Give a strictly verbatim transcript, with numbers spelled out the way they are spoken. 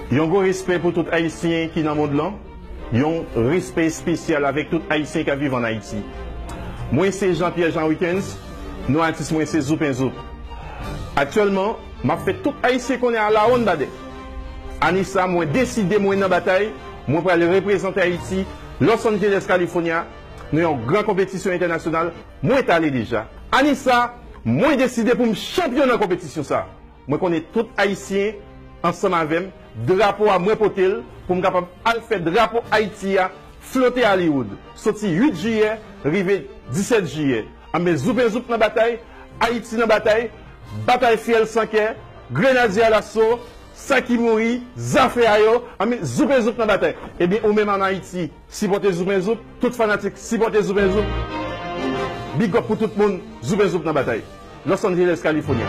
Yon gwo respè pou tout Ayisyen ki nan mond lan. Yon respè espesyal avèk tout Ayisyen k ap viv ann Ayiti. Mwen se Jean Pierre Jean Wickens, non atis mwen se Zoupen Zoup. Aktyèlman, m ap fè tout Ayisyen konnen a la ronde ba dè. Ane sa, mwen deside mwen nan batay, mwen pral reprezante Ayiti, Los Angeles, California, nan yon gran konpetisyon entènasyonal, mwen t ale deja. Ane sa, mwen deside pou m chanpyon nan konpetisyon sa. Mwen konnen tout Ayisyen ansanm avè m, drapo a mwen pote l pou m kapab al fè drapo Ayiti a flote Hollywood, soti uit jiyè rive disèt jiyè. Anben, Zoupen Zoup nan batay, Ayiti nan batay, batay fiyèl san kè, Grenadye Alaso, sa ki mouri, zafè a yo, anben, Zoupen Zoup nan batay. Ebyen, ou menm ann Ayiti, sipòte Zoupen Zoup, tout fanatik, sipòte Zoupen Zoup. Big up pou tout moun, Zoupen Zoup nan batay. Los Angeles, California.